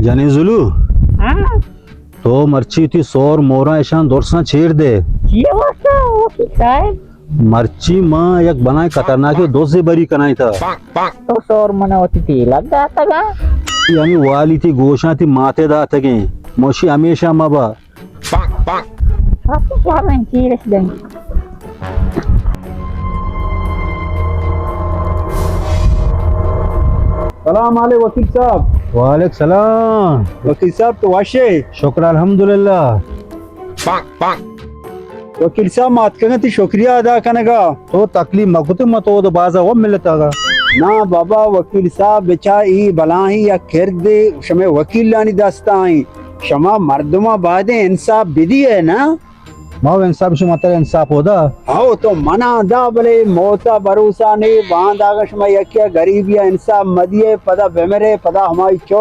جنین زلو، ہاں؟ تو مرچی تی سور موراں اشان درساں چیر دے۔ چی واسطہ وکیل صاحب؟ مرچی ما یک بلائیں خطرناکیں دزے بری کنائیں تا۔ تو سور منا وتی تیلگ داتگا؟ تی ہمیں والی تی گوشاں تی ماتے داتگیں۔ موشی ہمیشہ مبا۔ سلام علیک وکیل صاحب۔ وعلیک سلام۔ وکیل صاحب تو وشے؟ شکر الحمدللہ۔ وکیل صاحب ما اتکگاں تی شکریہ ادا کنگا۔ تو تکلیف مکتے، ما تو بازا و ملتا گا۔ نا بابا وکیل صاحب، بچا ای بلاہیں یک کردے شمے وکیلانی دستا ایں۔ شما مردماں بایدیں انصاف بدیئے نا۔ ما و انصاف شما تر انصاف ہودا۔ ہاو تو منا دا، بلے موتا بھروسہ نے، باندا اگاں شما یکے غریبی انصاف مدیئے، پدا بمرے، پدا ہمائی چو